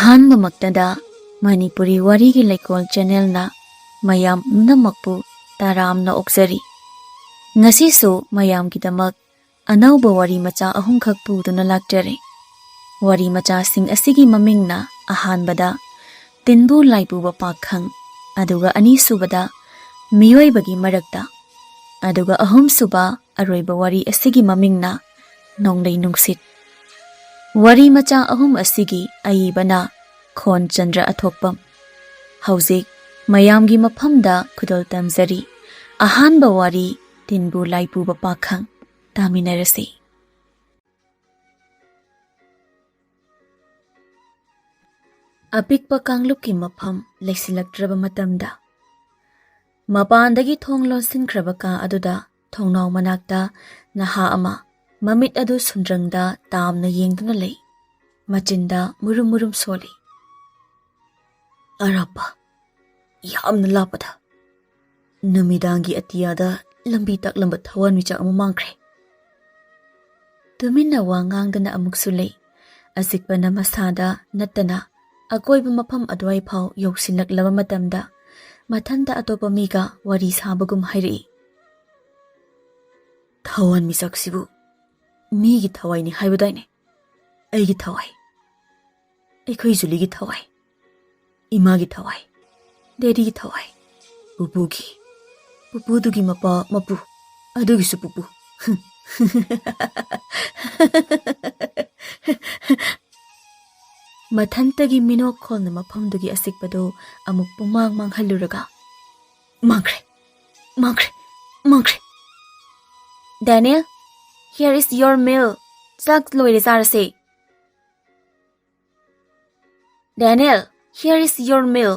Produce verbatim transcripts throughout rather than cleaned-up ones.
ꯑꯍꯥꯟꯕꯃꯛꯇꯗ ꯃꯅꯤꯄꯨꯔꯤ ꯋꯥꯔꯤꯒꯤ ꯂꯩꯀꯣꯜ ꯆꯦꯅꯦꯜꯅ ꯃꯌꯥꯝ ꯄꯨꯝꯅꯃꯛꯄꯨ ꯇꯔꯥꯝꯅ ꯑꯣꯛꯆꯔꯤ꯫ ꯉꯁꯤꯁꯨ ꯃꯌꯥꯝꯒꯤꯗꯃꯛ ꯑꯅꯧꯕ ꯋꯥꯔꯤ ꯃꯆꯥ ꯑꯍꯨꯝꯈꯛ ꯄꯨꯗꯨꯅ ꯂꯥꯛꯆꯔꯦ꯫ ꯋꯥꯔꯤ ꯃꯆꯥꯁꯤꯡ ꯑꯁꯤꯒꯤ ꯃꯃꯤꯡꯅ ꯑꯍꯥꯟꯕꯗ ꯇꯤꯟꯕꯨ ꯂꯥꯏꯄꯨꯕ ꯄꯥꯛꯈꯪ, ꯑꯗꯨꯒ ꯑꯅꯤꯁꯨꯕꯗ ꯃꯤꯑꯣꯏꯕꯒꯤ ꯃꯔꯛꯇ, ꯑꯗꯨꯒ ꯑꯍꯨꯝꯁꯨꯕ ꯑꯔꯣꯏꯕ ꯋꯥꯔꯤ ꯑꯁꯤꯒꯤ ꯃꯃꯤꯡꯅ ꯅꯣꯡꯂꯩ ꯅꯨꯡꯁꯤꯠ꯫ ꯋꯥꯔꯤ ꯃꯆꯥ ꯑꯍꯨꯝ ꯑꯁꯤꯒꯤ ꯑꯏꯕꯅ ꯈꯣꯟꯆꯟꯗ꯭ꯔ ꯑꯊꯣꯛꯄꯝ꯫ ꯍꯧꯖꯤꯛ ꯃꯌꯥꯝꯒꯤ ꯃꯐꯝꯗ ꯈꯨꯗꯣꯜ ꯇꯝꯖꯔꯤ꯫ ꯑꯍꯥꯟꯕ ꯋꯥꯔꯤ, ꯇꯤꯟꯕꯨ ꯂꯥꯏꯄꯨꯕ ꯄꯥꯈꯪ꯫ ꯇꯥꯃꯤꯟꯅꯔꯁꯤ꯫ ꯑꯄꯤꯛꯄ ꯀꯥꯡꯂꯨꯞꯀꯤ ꯃꯐꯝ ꯂꯩꯁꯤꯜꯂꯛꯇ꯭ꯔꯕ ꯃꯇꯝꯗ, ꯃꯄꯥꯟꯗꯒꯤ ꯊꯣꯡ ꯂꯣꯟꯁꯤꯟꯈ꯭ꯔꯕ ꯀꯥ ꯑꯗꯨꯗ ꯊꯣꯡꯅꯥꯎ ꯃꯅꯥꯛꯇ ꯅꯍꯥ ꯑꯃ ꯃꯃꯤꯠ ꯑꯗꯨ ꯁꯨꯟꯗ꯭ꯔꯪꯗ ꯇꯥꯝꯅ ꯌꯦꯡꯗꯨꯅ ꯂꯩ꯫ ꯃꯆꯤꯟꯗ ꯃꯨꯔꯨꯝ ꯃꯨꯔꯨꯝ ꯁꯣꯜꯂꯤ꯫ "ꯑꯔꯥꯞꯄ, ꯌꯥꯝꯅ ꯂꯥꯞꯄꯗ, ꯅꯨꯃꯤꯗꯥꯡꯒꯤ ꯑꯇꯤꯌꯥꯗ ꯂꯝꯕꯤ ꯇꯥꯛꯂꯝꯕ ꯊꯋꯥꯟꯃꯤꯆꯥꯛ ꯑꯃ ꯃꯥꯡꯈ꯭ꯔꯦ꯫" ꯇꯨꯃꯤꯟꯅ ꯋꯥ ꯉꯥꯡꯗꯅ ꯑꯃꯨꯛꯁꯨ ꯂꯩ꯫ ꯑꯆꯤꯛꯄꯅ ꯃꯁꯥꯗ ꯅꯠꯇꯅ ꯑꯀꯣꯏꯕ ꯃꯐꯝ ꯑꯗꯨꯋꯥꯏ ꯐꯥꯎ ꯌꯧꯁꯤꯜꯂꯛꯂꯕ ꯃꯇꯝꯗ, ꯃꯊꯟꯇ ꯑꯇꯣꯞꯄ ꯃꯤꯒ ꯋꯥꯔꯤ ꯁꯥꯕꯒꯨꯝ ꯍꯥꯏꯔꯛꯏ꯫ "ꯊꯋꯥꯟꯃꯤꯆꯥꯛꯁꯤꯕꯨ ꯃꯤꯒꯤ ꯊꯋꯥꯏꯅꯤ ꯍꯥꯏꯕꯗꯥꯏꯅꯦ? ꯑꯩꯒꯤ ꯊꯋꯥꯏ, ꯑꯩꯈꯣꯏ ꯖꯨꯂꯤꯒꯤ ꯊꯋꯥꯏ, ꯏꯃꯥꯒꯤ ꯊꯋꯥꯏ, ꯗꯦꯗꯤꯒꯤ ꯊꯋꯥꯏ, ꯄꯨꯄꯨꯒꯤ, ꯄꯨꯄꯨꯗꯨꯒꯤ ꯃꯄꯥ ꯃꯄꯨ, ꯑꯗꯨꯒꯤꯁꯨ ꯄꯨꯄꯨ꯫" ꯃꯊꯟꯇꯒꯤ ꯃꯤꯅꯣꯛ ꯈꯣꯜꯅ ꯃꯐꯝꯗꯨꯒꯤ ꯑꯆꯤꯛꯄꯗꯨ ꯑꯃꯨꯛ ꯄꯨꯝꯃꯥꯡ ꯃꯥꯡꯍꯜꯂꯨꯔꯒ, "ꯃꯥꯡꯈ꯭ꯔꯦ, ꯃꯥꯡꯈ꯭ꯔꯦ, ꯃꯥꯡꯈ꯭ꯔꯦ꯫ Daniel, here is your meal. ꯆꯥꯛ ꯂꯣꯏꯔꯦ, ꯆꯥꯔꯁꯦ꯫ Daniel, here is your meal.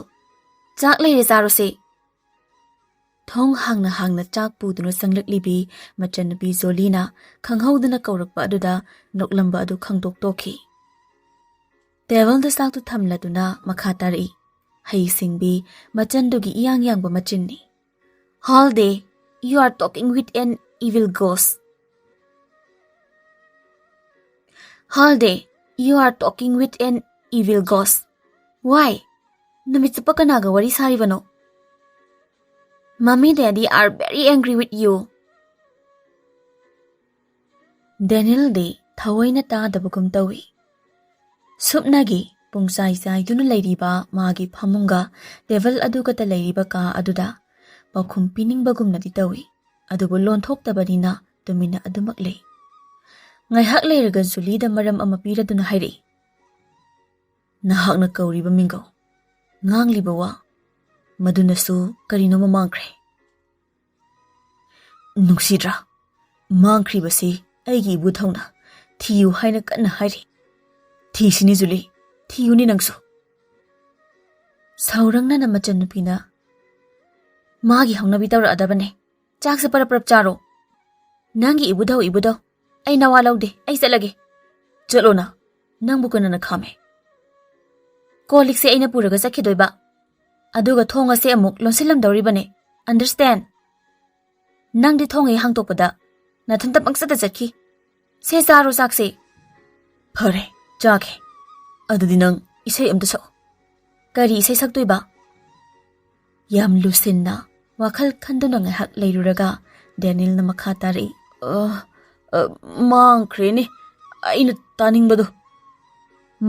ꯆꯥꯛ ꯂꯩꯔꯦ, ꯆꯥꯔꯣꯁꯦ꯫" ꯊꯣꯡ ꯍꯥꯡꯅ ꯍꯥꯡꯅ ꯆꯥꯛ ꯄꯨꯗꯨꯅ ꯆꯪꯂꯛꯂꯤꯕꯤ ꯃꯆꯟꯅꯨꯄꯤ ꯖꯣꯂꯤꯅ ꯈꯪꯍꯧꯗꯅ ꯀꯧꯔꯛꯄ ꯑꯗꯨꯗ ꯅꯣꯛꯂꯝꯕ ꯑꯗꯨ ꯈꯪꯗꯣꯛ ꯇꯣꯛꯈꯤ꯫ ꯇꯦꯕꯜꯗ ꯆꯥꯛꯇꯨ ꯊꯝꯂꯗꯨꯅ ꯃꯈꯥ ꯇꯥꯔꯛꯏ꯫ ꯍꯩ ꯁꯤꯡꯕꯤ, ꯃꯆꯟꯗꯨꯒꯤ ꯏꯌꯥꯡ ꯌꯥꯡꯕ ꯃꯆꯤꯟꯅꯤ꯫ "Halde, you are talking with an evil ghost. Halde, you are talking with an Evil ghost. Why? ꯅꯨꯃꯤꯠ ꯆꯨꯞꯄ ꯀꯅꯥꯒ ꯋꯥꯔꯤ ꯁꯥꯔꯤꯕꯅꯣ? Mommy, Daddy are very angry with you. ꯗꯦꯅꯤꯌꯦꯜꯗꯤ ꯊꯑꯣꯏꯅ ꯇꯥꯗꯕꯒꯨꯝ ꯇꯧꯏ꯫ ꯁꯨꯞꯅꯒꯤ ꯄꯨꯡꯆꯥꯏ ꯆꯥꯏꯗꯨꯅ ꯂꯩꯔꯤꯕ ꯃꯥꯒꯤ ꯐꯃꯨꯡꯒ ꯇꯦꯕꯜ ꯑꯗꯨꯒꯇ ꯂꯩꯔꯤꯕ ꯀꯥ ꯑꯗꯨꯗ ꯄꯥꯎꯈꯨꯝ ꯄꯤꯅꯤꯡꯕꯒꯨꯝꯅꯗꯤ ꯇꯧꯏ, ꯑꯗꯨꯕꯨ ꯂꯣꯟꯊꯣꯛꯇꯕꯅꯤꯅ ꯇꯨꯃꯤꯟꯅ ꯑꯗꯨꯃꯛ ꯂꯩ꯫ ꯉꯥꯏꯍꯥꯛ ꯂꯩꯔꯒ ꯖꯨꯂꯤꯗ ꯃꯔꯝ ꯑꯃ ꯄꯤꯔꯗꯨꯅ ꯍꯥꯏꯔꯛꯏ, "ꯅꯍꯥꯛꯅ ꯀꯧꯔꯤꯕ ꯃꯤꯡꯒꯧ, ꯉꯥꯡꯂꯤꯕ ꯋꯥ, ꯃꯗꯨꯅꯁꯨ ꯀꯔꯤꯅꯣꯃ ꯃꯥꯡꯈ꯭ꯔꯦ꯫ ꯅꯨꯡꯁꯤꯗ꯭ꯔꯥ? ꯃꯥꯡꯈ꯭ꯔꯤꯕꯁꯤ ꯑꯩꯒꯤ ꯏꯕꯨꯙꯧꯅ ꯊꯤꯌꯨ ꯍꯥꯏꯅ ꯀꯟꯅ ꯍꯥꯏꯔꯤ꯫ ꯊꯤꯁꯤꯅꯤ ꯖꯨꯂꯤ, ꯊꯤꯌꯨꯅꯤ ꯅꯪꯁꯨ꯫" ꯁꯥꯎꯔꯪꯅꯅ ꯃꯆꯟꯅꯨꯄꯤꯅ, "ꯃꯥꯒꯤ ꯍꯧꯅꯕꯤ ꯇꯧꯔꯛꯑꯗꯕꯅꯦ꯫ ꯆꯥꯛꯁꯦ ꯄꯔꯞ ꯄꯔꯞ ꯆꯥꯔꯣ꯫ ꯅꯪꯒꯤ ꯏꯕꯨꯙꯧ, ꯏꯕꯨꯙꯧ, ꯑꯩ ꯅꯋꯥ ꯂꯧꯗꯦ, ꯑꯩ ꯆꯠꯂꯒꯦ꯫" "ꯆꯠꯂꯣꯅ, ꯅꯪꯕꯨ ꯀꯅꯥꯅ ꯈꯥꯝꯃꯦ?" "ꯀꯣꯜ ꯂꯤꯛꯁꯦ ꯑꯩꯅ ꯄꯨꯔꯒ ꯆꯠꯈꯤꯗꯣꯏꯕ, ꯑꯗꯨꯒ ꯊꯣꯡ ꯑꯁꯦ ꯑꯃꯨꯛ ꯂꯣꯟꯁꯤꯜꯂꯝꯗꯧꯔꯤꯕꯅꯦ꯫ Understand? ꯅꯪꯗꯤ ꯊꯣꯡ ꯍꯦꯛ ꯍꯥꯡꯇꯣꯛꯄꯗ ꯅꯊꯟꯇ ꯄꯪꯆꯠꯇ ꯆꯠꯈꯤ꯫ ꯁꯦ, ꯆꯥꯔꯣ ꯆꯥꯛꯁꯦ꯫" "ꯐꯔꯦ, ꯆꯥꯒꯦ꯫ ꯑꯗꯨꯗꯤ ꯅꯪ ꯏꯁꯩ ꯑꯝꯇ ꯁꯛꯑꯣ꯫" "ꯀꯔꯤ ꯏꯁꯩ ꯁꯛꯇꯣꯏꯕ?" ꯌꯥꯝ ꯂꯨꯁꯤꯟꯅ ꯋꯥꯈꯜ ꯈꯟꯗꯨꯅ ꯉꯥꯏꯍꯥꯛ ꯂꯩꯔꯨꯔꯒ ꯗꯦꯅꯤꯜꯅ ꯃꯈꯥ ꯇꯥꯔꯛꯏ, "ꯑ, ꯑ, ꯃꯥꯡꯈ꯭ꯔꯦꯅꯦ ꯑꯩꯅ ꯇꯥꯅꯤꯡꯕꯗꯣ꯫"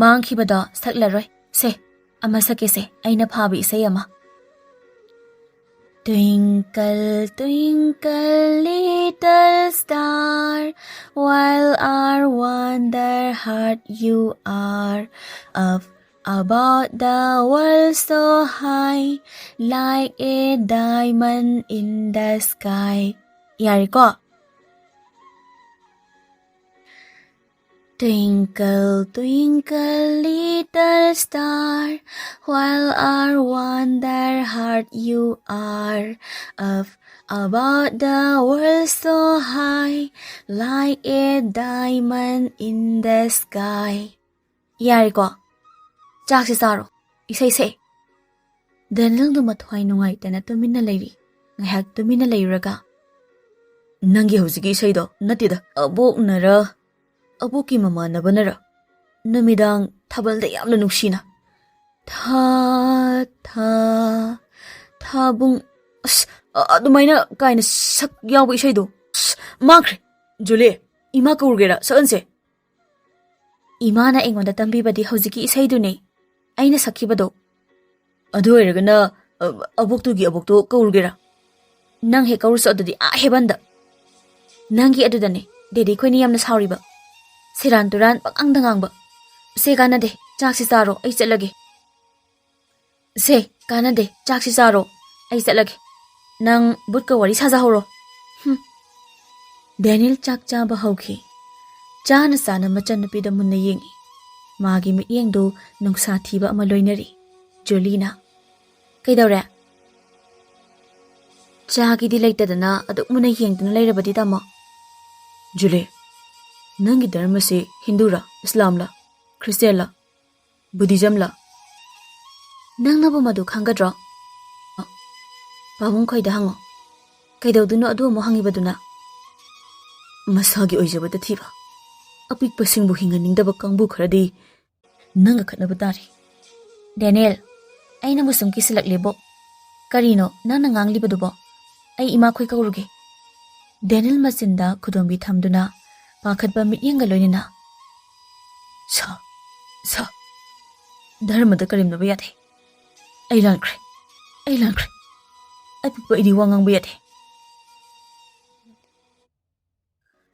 "ꯃꯥꯡꯈꯤꯕꯗꯣ ꯁꯛꯂꯔꯣꯏ꯫ ꯁꯦ, ꯑꯃ ꯁꯛꯀꯦꯁꯦ, ꯑꯩꯅ ꯐꯥꯕ ꯏꯁꯩ ꯑꯃ꯫" "Twinkle, twinkle, little star, while our wonder heart you are, up above the world so high, like a diamond in the sky." ꯌꯥꯔꯦꯀꯣ? "Twinkle, twinkle, little star, while our wonder heart you are, up above the world so high, like a diamond in the sky." ꯌꯥꯔꯦꯀꯣ? ꯆꯥꯛꯁꯤ ꯆꯥꯔꯣ꯫ ꯏꯁꯩ ꯁꯛꯑꯦ꯫ ꯗꯦꯅꯤꯜꯗꯨ ꯃꯊ꯭ꯋꯥꯏ ꯅꯨꯡꯉꯥꯏꯇꯅ ꯇꯨꯃꯤꯟꯅ ꯂꯩꯔꯤ꯫ ꯉꯥꯏꯍꯥꯛ ꯇꯨꯃꯤꯟꯅ ꯂꯩꯔꯨꯔꯒ, "ꯅꯪꯒꯤ ꯍꯧꯖꯤꯛꯀꯤ ꯏꯁꯩꯗꯣ ꯅꯠꯇꯦꯗ, ꯑꯕꯣꯛꯅꯔ, ꯑꯕꯣꯛꯀꯤ ꯃꯃꯥꯟꯅꯕꯅꯔ ꯅꯨꯃꯤꯗꯥꯡ ꯊꯥꯕꯜꯗ ꯌꯥꯝꯅ ꯅꯨꯡꯁꯤꯅ꯫ ꯊꯥ, ꯊꯥ, ꯊꯥꯕꯨꯡ, ꯑꯁ, ꯑ-, ꯑꯗꯨꯃꯥꯏꯅ ꯀꯥꯏꯅ ꯁꯛ ꯌꯥꯎꯕ ꯏꯁꯩꯗꯣ꯫ ꯑꯁ, ꯃꯥꯡꯈ꯭ꯔꯦ꯫ ꯖꯨꯂꯤ, ꯏꯃꯥ ꯀꯧꯔꯒꯦꯔꯥ? ꯁꯛꯍꯟꯁꯦ꯫ ꯏꯃꯥꯅ ꯑꯩꯉꯣꯟꯗ ꯇꯝꯕꯤꯕꯗꯤ ꯍꯧꯖꯤꯛꯀꯤ ꯏꯁꯩꯗꯨꯅꯦ, ꯑꯩꯅ ꯁꯛꯈꯤꯕꯗꯣ꯫ ꯑꯗꯨ ꯑꯣꯏꯔꯒꯅ, ꯑ, ꯑꯕꯣꯛꯇꯨꯒꯤ ꯑꯕꯣꯛꯇꯣ ꯀꯧꯔꯒꯦꯔꯥ? ꯅꯪ ꯍꯦꯛ ꯀꯧꯔꯨꯁꯨ ꯑꯗꯨꯗꯤ ꯑꯥ ꯍꯦꯕꯟꯗ꯫ ꯅꯪꯒꯤ ꯑꯗꯨꯗꯅꯦ ꯗꯦꯗꯤ ꯈꯣꯏꯅ ꯌꯥꯝꯅ ꯁꯥꯎꯔꯤꯕ꯫ ꯁꯦꯔꯥꯟ ꯇꯨꯔꯥꯟ ꯄꯉꯥꯡꯗ ꯉꯥꯡꯕ꯫ ꯁꯦ ꯀꯥꯟꯅꯗꯦ, ꯆꯥꯛꯁꯤ ꯆꯥꯔꯣ, ꯑꯩ ꯆꯠꯂꯒꯦ꯫ ꯁꯦ ꯀꯥꯟꯅꯗꯦ, ꯆꯥꯛꯁꯤ ꯆꯥꯔꯣ, ꯑꯩ ꯆꯠꯂꯒꯦ꯫ ꯅꯪ ꯕꯨꯠꯀ ꯋꯥꯔꯤ ꯁꯥꯖꯍꯧꯔꯣ꯫ ꯍꯨꯝ꯫ ꯗꯦꯅꯤꯜ ꯆꯥꯛ ꯆꯥꯕ ꯍꯧꯈꯤ꯫ ꯆꯥꯅ ꯆꯥꯅ ꯃꯆꯟꯅꯨꯄꯤꯗ ꯃꯨꯟꯅ ꯌꯦꯡꯉꯤ꯫ ꯃꯥꯒꯤ ꯃꯤꯠꯌꯦꯡꯗꯨ ꯅꯨꯡꯁꯥ ꯊꯤꯕ ꯑꯃ ꯂꯣꯏꯅꯔꯤ꯫ ꯖꯨꯂꯤꯅ, "ꯀꯩꯗꯧꯔꯦ?" "ꯆꯥꯒꯤꯗꯤ ꯂꯩꯇꯗꯅ ꯑꯗꯨꯛ ꯃꯨꯟꯅ ꯌꯦꯡꯗꯨꯅ ꯂꯩꯔꯕꯗꯤ, ꯇꯥꯃꯣ?" "ꯖꯨꯂꯤ, ꯅꯪꯒꯤ ꯙꯔꯃꯁꯤ ꯍꯤꯟꯗꯨꯔꯥ, ꯏꯁꯂꯥꯝꯂꯥ, ꯈ꯭ꯔꯤꯁꯇꯦꯟꯂꯥ, ꯕꯨꯙꯤꯖꯝꯂꯥ?" "ꯅꯪꯅꯕꯨ ꯃꯗꯨ ꯈꯪꯒꯗ꯭ꯔꯣ? ꯄꯥꯕꯨꯡ ꯈꯣꯏꯗ ꯍꯪꯉꯣ꯫ ꯀꯩꯗꯧꯗꯣꯏꯅꯣ ꯑꯗꯨ ꯑꯃꯨꯛ ꯍꯪꯉꯤꯕꯗꯨꯅ?" "ꯃꯁꯥꯒꯤ ꯑꯣꯏꯖꯕꯗ ꯊꯤꯕ, ꯑꯄꯤꯛꯄꯁꯤꯡꯕꯨ ꯍꯤꯡꯍꯟꯅꯤꯡꯗꯕ ꯀꯥꯡꯕꯨ ꯈꯔꯗꯤ ꯅꯪꯒ ꯈꯠꯅꯕ ꯇꯥꯔꯦ꯫" "ꯗꯦꯅꯤꯌꯦꯜ, ꯑꯩ ꯅꯪꯕꯨ ꯁꯨꯝ ꯀꯤꯁꯤꯜꯂꯛꯂꯦꯕꯣ꯫ ꯀꯔꯤꯅꯣ ꯅꯪꯅ ꯉꯥꯡꯂꯤꯕꯗꯨꯕꯣ? ꯑꯩ ꯏꯃꯥꯈꯣꯏ ꯀꯧꯔꯨꯒꯦ꯫" ꯗꯦꯅꯤꯌꯦꯜ ꯃꯆꯤꯟꯗ ꯈꯨꯗꯣꯝꯕꯤ ꯊꯝꯗꯨꯅ ꯄꯥꯈꯠꯄ ꯃꯤꯠꯌꯦꯡꯒ ꯂꯣꯏꯅꯅ, "ꯁꯥ, ꯁꯥ, ꯙꯔꯃꯗ ꯀꯔꯦꯝꯅꯕ ꯌꯥꯗꯦ꯫ ꯑꯩ ꯂꯥꯟꯈ꯭ꯔꯦ, ꯑꯩ ꯂꯥꯟꯈ꯭ꯔꯦ꯫ ꯑꯄꯤꯛꯄ ꯑꯩꯗꯤ ꯋꯥ ꯉꯥꯡꯕ ꯌꯥꯗꯦ꯫"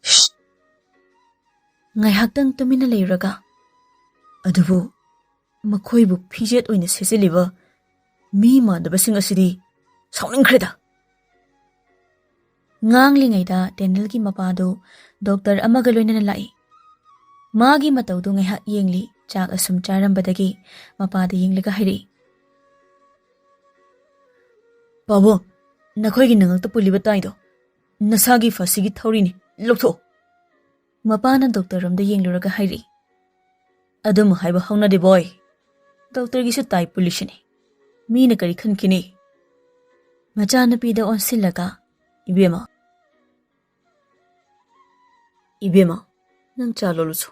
ꯁ꯭ꯁ! ꯉꯥꯏꯍꯥꯛꯇꯪ ꯇꯨꯃꯤꯟꯅ ꯂꯩꯔꯒ, "ꯑꯗꯨꯕꯨ ꯃꯈꯣꯏꯕꯨ ꯐꯤꯖꯦꯠ ꯑꯣꯏꯅ ꯁꯦꯠꯆꯤꯜꯂꯤꯕ ꯃꯤ ꯃꯥꯟꯗꯕꯁꯤꯡ ꯑꯁꯤꯗꯤ ꯁꯥꯎꯅꯤꯡꯈ꯭ꯔꯦꯗ!" ꯉꯥꯡꯂꯤꯉꯩꯗ ꯗꯦꯅꯤꯌꯦꯜꯒꯤ ꯃꯄꯥꯗꯨ ꯗꯣꯛꯇꯔ ꯑꯃꯒ ꯂꯣꯏꯅꯅ ꯂꯥꯛꯏ꯫ ꯃꯥꯒꯤ ꯃꯇꯧꯗꯨ ꯉꯥꯏꯍꯥꯛ ꯌꯦꯡꯂꯤ, ꯆꯥꯛ ꯑꯁꯨꯝ ꯆꯥꯔꯝꯕꯗꯒꯤ ꯃꯄꯥꯗ ꯌꯦꯡꯂꯒ ꯍꯥꯏꯔꯛꯏ, "ꯄꯥꯕꯨꯡ, ꯅꯈꯣꯏꯒꯤ ꯅꯉꯛꯇ ꯄꯨꯜꯂꯤꯕ ꯇꯥꯏꯗꯣ ꯅꯁꯥꯒꯤ ꯐꯥꯁꯤꯒꯤ ꯊꯧꯔꯤꯅꯤ, ꯂꯧꯊꯣꯛꯑꯣ꯫" ꯃꯄꯥꯅ ꯗꯣꯛꯇꯔ ꯔꯣꯝꯗ ꯌꯦꯡꯂꯨꯔꯒ ꯍꯥꯏꯔꯛꯏ, "ꯑꯗꯨꯝ ꯍꯥꯏꯕ ꯍꯧꯅꯗꯦ ꯕꯣꯏ, ꯗꯣꯛꯇꯔꯒꯤꯁꯨ ꯇꯥꯏ ꯄꯨꯜꯂꯤꯁꯤꯅꯤ, ꯃꯤꯅ ꯀꯔꯤ ꯈꯟꯈꯤꯅꯤ?" ꯃꯆꯥꯅꯨꯄꯤꯗ ꯑꯣꯟꯁꯤꯜꯂꯒ, "ꯏꯕꯦꯝꯃ, ꯏꯕꯦꯝꯃ, ꯅꯪ ꯆꯥ ꯂꯣꯜꯂꯨꯆꯣ꯫"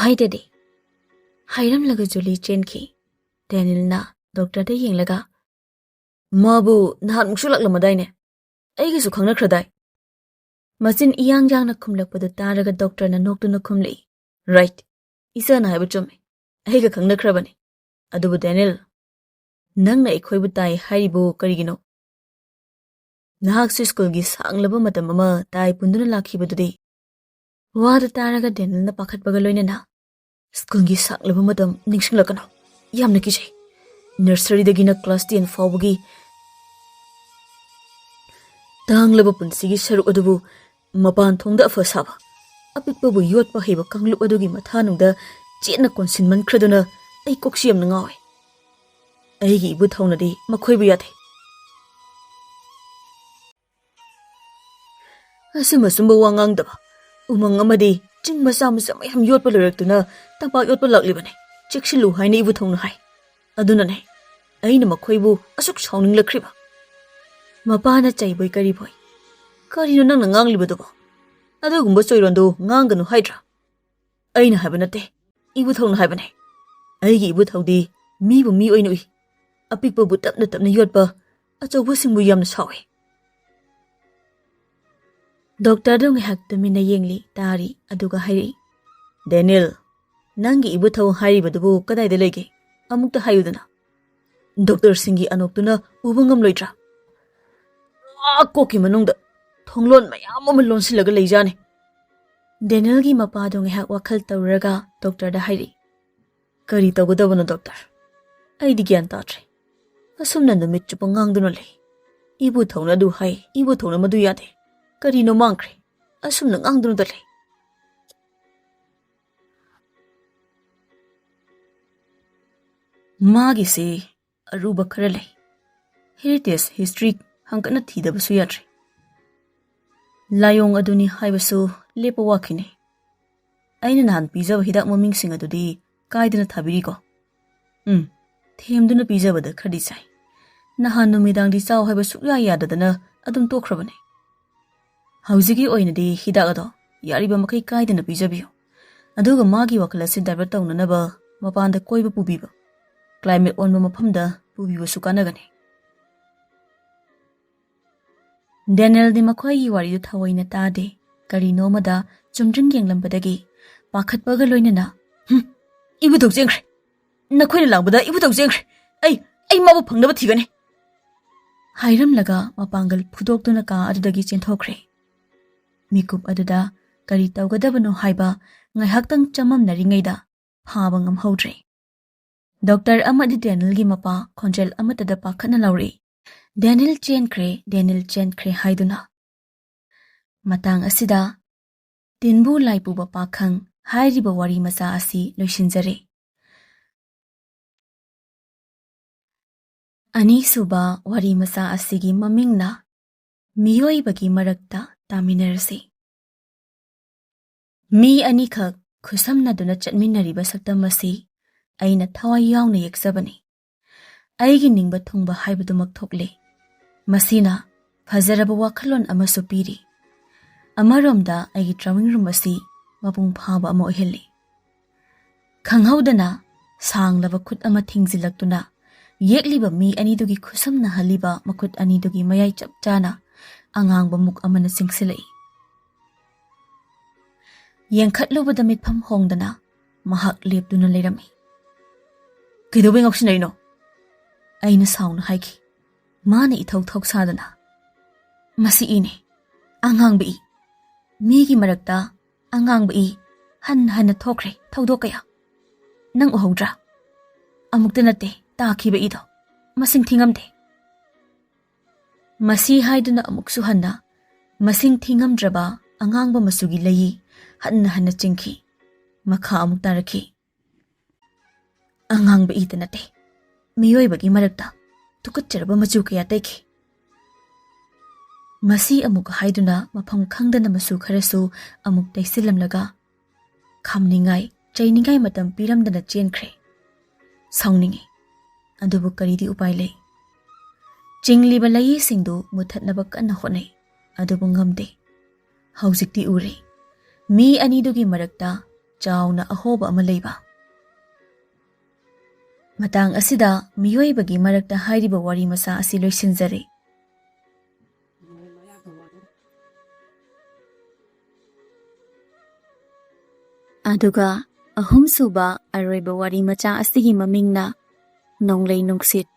ꯍꯥꯏꯗꯗꯤ, ꯍꯥꯏꯔꯝꯂꯒ ꯖꯨꯂꯤ ꯆꯦꯟꯈꯤ꯫ ꯗꯦꯅꯤꯜꯅ ꯗꯣꯛꯇꯔꯗ ꯌꯦꯡꯂꯒ, "ꯃꯥꯕꯨ ꯅꯍꯥꯟꯃꯨꯛꯁꯨ ꯂꯥꯛꯂꯝꯃꯗꯥꯏꯅꯦ? ꯑꯩꯒꯁꯨ ꯈꯪꯅꯈ꯭ꯔꯗꯥꯏ?" ꯃꯆꯤꯟ ꯏꯌꯥꯡ ꯌꯥꯡꯅ ꯈꯨꯝꯂꯛꯄꯗꯨ ꯇꯥꯔꯒ ꯗꯣꯛꯇꯔꯅ ꯅꯣꯛꯇꯨꯅ ꯈꯨꯝꯂꯛꯏ, "ꯔꯥꯏꯠ, ꯏꯆꯥꯅ ꯍꯥꯏꯕ ꯆꯨꯝꯃꯤ꯫ ꯑꯩꯒ ꯈꯪꯅꯈ꯭ꯔꯕꯅꯤ꯫ ꯑꯗꯨꯕꯨ ꯗꯦꯅꯤꯜ, ꯅꯪꯅ ꯑꯩꯈꯣꯏꯕꯨ ꯇꯥꯏ ꯍꯥꯏꯔꯤꯕꯨ ꯀꯔꯤꯒꯤꯅꯣ? ꯅꯍꯥꯛꯁꯨ ꯁ꯭ꯀꯨꯜꯒꯤ ꯁꯥꯡꯂꯕ ꯃꯇꯝ ꯑꯃ ꯇꯥꯏ ꯄꯨꯟꯗꯨꯅ ꯂꯥꯛꯈꯤꯕꯗꯨꯗꯤ?" ꯋꯥꯗꯨ ꯇꯥꯔꯒ ꯗꯦꯅꯤꯜꯅ ꯄꯥꯈꯠꯄꯒ ꯂꯣꯏꯅꯅ, "ꯁ꯭ꯀꯨꯜꯒꯤ ꯁꯥꯡꯂꯕ ꯃꯇꯝ ꯅꯤꯡꯁꯤꯡꯂꯛꯀꯅꯨ꯫ ꯌꯥꯝꯅ ꯀꯤꯖꯩ꯫ ꯅꯔꯁꯔꯤꯗꯒꯤꯅ ꯀ꯭ꯂꯥꯁ ꯇꯦꯟ ꯐꯥꯎꯕꯒꯤ ꯇꯥꯡꯂꯕ ꯄꯨꯟꯁꯤꯒꯤ ꯁꯔꯨꯛ ꯑꯗꯨꯕꯨ ꯃꯄꯥꯟ ꯊꯣꯡꯗ ꯑꯐ ꯁꯥꯕ, ꯑꯄꯤꯛꯄꯕꯨ ꯌꯣꯠꯄ ꯍꯩꯕ ꯀꯥꯡꯂꯨꯞ ꯑꯗꯨꯒꯤ ꯃꯊꯥꯅꯨꯡꯗ ꯆꯦꯠꯅ ꯀꯣꯟꯁꯤꯟꯃꯟꯈ꯭ꯔꯗꯨꯅ ꯑꯩ ꯀꯣꯛꯁꯤ ꯌꯥꯝꯅ ꯉꯥꯎꯏ꯫ ꯑꯩꯒꯤ ꯏꯕꯨ ꯊꯧꯅꯗꯤ ꯃꯈꯣꯏꯕꯨ ꯌꯥꯗꯦ꯫ ꯑꯁꯨꯝ ꯑꯁꯨꯝꯕ ꯋꯥ ꯉꯥꯡꯗꯕ, ꯎꯃꯪ ꯑꯃꯗꯤ ꯆꯤꯡ ꯃꯆꯥ ꯃꯆꯥ ꯃꯌꯥꯝ ꯌꯣꯠꯄ ꯂꯣꯏꯔꯛꯇꯨꯅ ꯇꯝꯄꯥꯛ ꯌꯣꯠꯄ ꯂꯥꯛꯂꯤꯕꯅꯤ꯫ ꯆꯦꯛꯁꯤꯜꯂꯨ ꯍꯥꯏꯅ ꯏꯕꯨ ꯊꯧꯅ ꯍꯥꯏ꯫ ꯑꯗꯨꯅꯅꯦ ꯑꯩꯅ ꯃꯈꯣꯏꯕꯨ ꯑꯁꯨꯛ ꯁꯥꯎꯅꯤꯡꯂꯛꯈ꯭ꯔꯤꯕ꯫" ꯃꯄꯥꯅ ꯆꯩꯕꯣꯏ ꯀꯔꯤꯕꯣꯏ, "ꯀꯔꯤꯅꯣ ꯅꯪꯅ ꯉꯥꯡꯂꯤꯕꯗꯨꯕꯣ? ꯑꯗꯨꯒꯨꯝꯕ ꯆꯣꯏꯔꯣꯟꯗꯨ ꯉꯥꯡꯒꯅꯨ ꯍꯥꯏꯗ꯭ꯔꯥ?" "ꯑꯩꯅ ꯍꯥꯏꯕ ꯅꯠꯇꯦ, ꯏꯕꯨ ꯊꯧꯅ ꯍꯥꯏꯕꯅꯦ꯫ ꯑꯩꯒꯤ ꯏꯕꯨ ꯊꯧꯗꯤ ꯃꯤꯕꯨ ꯃꯤ ꯑꯣꯏꯅ ꯎꯏ꯫ ꯑꯄꯤꯛꯄꯕꯨ ꯇꯞꯅ ꯇꯞꯅ ꯌꯣꯠꯄ, ꯑꯆꯧꯕꯁꯤꯡꯕꯨ ꯌꯥꯝꯅ ꯁꯥꯎꯏ꯫" ꯗꯣꯛꯇꯔꯗꯨ ꯉꯥꯏꯍꯥꯛ ꯇꯨꯃꯤꯟꯅ ꯌꯦꯡꯂꯤ, ꯇꯥꯔꯤ, ꯑꯗꯨꯒ ꯍꯥꯏꯔꯛꯏ, "ꯗꯦꯅꯤꯜ, ꯅꯪꯒꯤ ꯏꯕꯨ ꯊꯧ ꯍꯥꯏꯔꯤꯕꯗꯨꯕꯨ ꯀꯗꯥꯏꯗ ꯂꯩꯒꯦ? ꯑꯃꯨꯛꯇ ꯍꯥꯏꯌꯨꯗꯅ꯫ ꯗꯣꯛꯇꯔꯁꯤꯡꯒꯤ ꯑꯅꯣꯛꯇꯨꯅ ꯎꯕ ꯉꯝꯂꯣꯏꯗ꯭ꯔꯥ? ꯑꯥ, ꯀꯣꯛꯀꯤ ꯃꯅꯨꯡꯗ ꯊꯣꯡꯂꯣꯟ ꯃꯌꯥꯝ ꯑꯃ ꯂꯣꯟꯁꯤꯜꯂꯒ ꯂꯩꯖꯥꯅꯤ꯫" ꯗꯦꯅꯤꯜꯒꯤ ꯃꯄꯥꯗꯣ ꯉꯥꯏꯍꯥꯛ ꯋꯥꯈꯜ ꯇꯧꯔꯒ ꯗꯣꯛꯇꯔꯗ ꯍꯥꯏꯔꯛꯏ, "ꯀꯔꯤ ꯇꯧꯒꯗꯕꯅꯣ ꯗꯣꯛꯇꯔ? ꯑꯩꯗꯤ ꯒ꯭ꯌꯥꯟ ꯇꯥꯗ꯭ꯔꯦ꯫ ꯑꯁꯨꯝꯅ ꯅꯨꯃꯤꯠ ꯆꯨꯞꯄ ꯉꯥꯡꯗꯨꯅ ꯂꯩ꯫ ꯏꯕꯨ ꯊꯧꯅ ꯑꯗꯨ ꯍꯥꯏ, ꯏꯕꯨ ꯊꯧꯅ ꯃꯗꯨ ꯌꯥꯗꯦ꯫ ꯀꯔꯤꯅꯣ ꯃꯥꯡꯈ꯭ꯔꯦ? ꯑꯁꯨꯝꯅ ꯉꯥꯡꯗꯨꯅꯇ ꯂꯩ꯫" ꯃꯥꯒꯤꯁꯦ ꯑꯔꯨꯕ ꯈꯔ ꯂꯩ꯫ ꯍꯦꯔꯤꯇꯦꯖ ꯍꯤꯁꯇ꯭ꯔꯤ ꯍꯪꯀꯠꯅ ꯊꯤꯗꯕꯁꯨ ꯌꯥꯗ꯭ꯔꯦ꯫ ꯂꯥꯏꯑꯣꯡ ꯑꯗꯨꯅꯤ ꯍꯥꯏꯕꯁꯨ ꯂꯦꯞꯄ ꯋꯥꯈꯤꯅꯦ꯫ ꯑꯩꯅ ꯅꯍꯥꯟ ꯄꯤꯖꯕ ꯍꯤꯗꯥꯛ ꯃꯃꯤꯡꯁꯤꯡ ꯑꯗꯨꯗꯤ ꯀꯥꯏꯗꯅ ꯊꯥꯕꯤꯔꯤꯀꯣ? ꯎꯝ, ꯊꯦꯝꯗꯨꯅ ꯄꯤꯖꯕꯗ ꯈꯔꯗꯤ ꯆꯥꯏ꯫ ꯅꯍꯥꯟ ꯅꯨꯃꯤꯗꯥꯡꯗꯤ ꯆꯥꯎ ꯍꯥꯏꯕ ꯁꯨꯛꯌꯥ ꯌꯥꯗꯗꯅ ꯑꯗꯨꯝ ꯇꯣꯛꯈ꯭ꯔꯕꯅꯦ꯫ ꯍꯧꯖꯤꯛꯀꯤ ꯑꯣꯏꯅꯗꯤ ꯍꯤꯗꯥꯛ ꯑꯗꯣ ꯌꯥꯔꯤꯕ ꯃꯈꯩ ꯀꯥꯏꯗꯅ ꯄꯤꯖꯕꯤꯌꯨ꯫ ꯑꯗꯨꯒ ꯃꯥꯒꯤ ꯋꯥꯈꯜ ꯑꯁꯤ divert ꯇꯧꯅꯅꯕ ꯃꯄꯥꯟꯗ ꯀꯣꯏꯕ ꯄꯨꯕꯤꯕ, ꯀ꯭ꯂꯥꯏꯃꯦꯠ ꯑꯣꯟꯕ ꯃꯐꯝꯗ ꯄꯨꯕꯤꯕꯁꯨ ꯀꯥꯟꯅꯒꯅꯤ꯫ ꯗꯦꯅꯦꯜꯗꯤ ꯃꯈꯣꯏꯒꯤ ꯋꯥꯔꯤꯗꯨ ꯊꯑꯣꯏꯅ ꯇꯥꯗꯦ꯫ ꯀꯔꯤꯅꯣ ꯑꯃꯗ ꯆꯨꯝꯗ꯭ꯔꯤꯡ ꯌꯦꯡꯂꯝꯕꯗꯒꯤ ꯄꯥꯈꯠꯄꯒ ꯂꯣꯏꯅꯅ, "ꯍꯨꯝ, ꯏꯕꯨꯙꯧ ꯆꯦꯟꯈ꯭ꯔꯦ꯫ ꯅꯈꯣꯏꯅ ꯂꯥꯡꯕꯗ ꯏꯕꯨꯙꯧ ꯆꯦꯟꯈ꯭ꯔꯦ꯫ ꯑꯩ, ꯑꯩ ꯃꯥꯕꯨ ꯐꯪꯅꯕ ꯊꯤꯒꯅꯤ," ꯍꯥꯏꯔꯝꯂꯒ ꯃꯄꯥꯡꯒꯜ ꯐꯨꯗꯣꯛꯇꯨꯅ ꯀꯥ ꯑꯗꯨꯗꯒꯤ ꯆꯦꯟꯊꯣꯛꯈ꯭ꯔꯦ꯫ ꯃꯤꯀꯨꯞ ꯑꯗꯨꯗ ꯀꯔꯤ ꯇꯧꯒꯗꯕꯅꯣ ꯍꯥꯏꯕ ꯉꯥꯏꯍꯥꯛꯇꯪ ꯆꯃꯝꯅꯔꯤꯉꯩꯗ ꯐꯥꯕ ꯉꯝꯍꯧꯗ꯭ꯔꯦ꯫ ꯗꯣꯛꯇꯔ ꯑꯃꯗꯤ ꯗꯦꯅꯤꯜꯒꯤ ꯃꯄꯥ ꯈꯣꯟꯖꯦꯜ ꯑꯃꯠꯇꯗ ꯄꯥꯈꯠꯅ ꯂꯥꯎꯔꯛꯏ, "ꯗꯦꯅꯤꯜ ꯆꯦꯟꯈ꯭ꯔꯦ, ꯗꯦꯅꯤꯜ ꯆꯦꯟꯈ꯭ꯔꯦ" ꯍꯥꯏꯗꯨꯅ꯫ ꯃꯇꯥꯡ ꯑꯁꯤꯗ ꯇꯤꯟꯕꯨ ꯂꯥꯏ ꯄꯨꯕ ꯄꯥꯈꯪ ꯍꯥꯏꯔꯤꯕ ꯋꯥꯔꯤ ꯃꯆꯥ ꯑꯁꯤ ꯂꯣꯏꯁꯤꯟꯖꯔꯦ꯫ ꯑꯅꯤꯁꯨꯕ ꯋꯥꯔꯤ ꯃꯆꯥ ꯑꯁꯤꯒꯤ ꯃꯃꯤꯡꯅ ꯃꯤꯑꯣꯏꯕꯒꯤ ꯃꯔꯛꯇ ꯇꯥꯃꯤꯟꯅꯔꯁꯤ꯫ ꯃꯤ ꯑꯅꯤꯈꯛ ꯈꯨꯠꯁꯝꯅꯗꯨꯅ ꯆꯠꯃꯤꯟꯅꯔꯤꯕ ꯁꯛꯇꯝ ꯑꯁꯤ ꯑꯩꯅ ꯊꯋꯥꯏ ꯌꯥꯎꯅ ꯌꯦꯛꯆꯕꯅꯤ꯫ ꯑꯩꯒꯤ ꯅꯤꯡꯕ ꯊꯨꯡꯕ ꯍꯥꯏꯕꯗꯨꯃꯛ ꯊꯣꯛꯂꯦ꯫ ꯃꯁꯤꯅ ꯐꯖꯔꯕ ꯋꯥꯈꯜꯂꯣꯟ ꯑꯃꯁꯨ ꯄꯤꯔꯤ꯫ ꯑꯃꯔꯣꯝꯗ ꯑꯩꯒꯤ drawing room ꯑꯁꯤ ꯃꯄꯨꯡ ꯐꯥꯕ ꯑꯃ ꯑꯣꯏꯍꯜꯂꯤ꯫ ꯈꯪꯍꯧꯗꯅ ꯁꯥꯡꯂꯕ ꯈꯨꯠ ꯑꯃ ꯊꯤꯡꯖꯤꯜꯂꯛꯇꯨꯅ ꯌꯦꯛꯂꯤꯕ ꯃꯤ ꯑꯅꯤꯗꯨꯒꯤ ꯈꯨꯠꯁꯝꯅꯍꯜꯂꯤꯕ ꯃꯈꯨꯠ ꯑꯅꯤꯗꯨꯒꯤ ꯃꯌꯥꯏ ꯆꯞ ꯆꯥꯅ ꯑꯉꯥꯡꯕ ꯃꯨꯛ ꯑꯃꯅ ꯆꯤꯡꯁꯤꯜꯂꯛꯏ꯫ ꯌꯦꯡꯈꯠꯂꯨꯕꯗ ꯃꯤꯠꯐꯝ ꯍꯣꯡꯗꯅ ꯃꯍꯥꯛ ꯂꯦꯞꯇꯨꯅ ꯂꯩꯔꯝꯃꯤ꯫ "ꯀꯩꯗꯧꯕꯩ ꯉꯥꯎꯁꯤꯟꯅꯔꯤꯅꯣ?" ꯑꯩꯅ ꯁꯥꯎꯅ ꯍꯥꯏꯈꯤ꯫ ꯃꯥꯅ ꯏꯊꯧ ꯊꯧꯁꯥꯗꯅ, "ꯃꯁꯤ ꯏꯅꯦ, ꯑꯉꯥꯡꯕ ꯏ꯫ ꯃꯤꯒꯤ ꯃꯔꯛꯇ ꯑꯉꯥꯡꯕ ꯏ ꯍꯟꯅ ꯍꯟꯅ ꯊꯣꯛꯈ꯭ꯔꯦ ꯊꯧꯗꯣꯛ ꯀꯌꯥ꯫ ꯅꯪ ꯎꯍꯧꯗ꯭ꯔꯥ? ꯑꯃꯨꯛꯇ ꯅꯠꯇꯦ ꯇꯥꯈꯤꯕ ꯏꯗꯣ, ꯃꯁꯤꯡ ꯊꯤꯉꯝꯗꯦ꯫" ꯃꯁꯤ ꯍꯥꯏꯗꯨꯅ ꯑꯃꯨꯛꯁꯨ ꯍꯟꯅ ꯃꯁꯤꯡ ꯊꯤꯉꯝꯗ꯭ꯔꯕ ꯑꯉꯥꯡꯕ ꯃꯆꯨꯒꯤ ꯂꯩꯏ ꯍꯟꯅ ꯍꯟꯅ ꯆꯤꯡꯈꯤ꯫ ꯃꯈꯥ ꯑꯃꯨꯛ ꯇꯥꯔꯛꯈꯤ꯫ "ꯑꯉꯥꯡꯕ ꯏꯗ ꯅꯠꯇꯦ, ꯃꯤꯑꯣꯏꯕꯒꯤ ꯃꯔꯛꯇ ꯇꯨꯀꯠꯆꯔꯕ ꯃꯆꯨ ꯀꯌꯥ ꯇꯩꯈꯤ꯫" ꯃꯁꯤ ꯑꯃꯨꯛ ꯍꯥꯏꯗꯨꯅ ꯃꯐꯝ ꯈꯪꯗꯅ ꯃꯆꯨ ꯈꯔꯁꯨ ꯑꯃꯨꯛ ꯇꯩꯁꯤꯜꯂꯝꯂꯒ ꯈꯥꯝꯅꯤꯡꯉꯥꯏ, ꯆꯩꯅꯤꯡꯉꯥꯏ ꯃꯇꯝ ꯄꯤꯔꯝꯗꯅ ꯆꯦꯟꯈ꯭ꯔꯦ꯫ ꯁꯥꯎꯅꯤꯡꯉꯤ, ꯑꯗꯨꯕꯨ ꯀꯔꯤꯗꯤ ꯎꯄꯥꯏ ꯂꯩ? ꯆꯤꯡꯂꯤꯕ ꯂꯩꯏꯁꯤꯡꯗꯨ ꯃꯨꯊꯠꯅꯕ ꯀꯟꯅ ꯍꯣꯠꯅꯩ, ꯑꯗꯨꯕꯨ ꯉꯝꯗꯦ꯫ ꯍꯧꯖꯤꯛꯇꯤ ꯎꯔꯦ, ꯃꯤ ꯑꯅꯤꯗꯨꯒꯤ ꯃꯔꯛꯇ ꯆꯥꯎꯅ ꯑꯍꯣꯕ ꯑꯃ ꯂꯩꯕ꯫ ꯃꯇꯥꯡ ꯑꯁꯤꯗ ꯃꯤꯑꯣꯏꯕꯒꯤ ꯃꯔꯛꯇ ꯍꯥꯏꯔꯤꯕ ꯋꯥꯔꯤ ꯃꯆꯥ ꯑꯁꯤ ꯂꯣꯏꯁꯤꯟꯖꯔꯦ꯫ ꯑꯗꯨꯒ ꯑꯍꯨꯝꯁꯨꯕ ꯑꯔꯣꯏꯕ ꯋꯥꯔꯤ ꯃꯆꯥ ꯑꯁꯤꯒꯤ ꯃꯃꯤꯡꯅ ꯅꯣꯡꯂꯩ ꯅꯨꯡꯁꯤꯠ꯫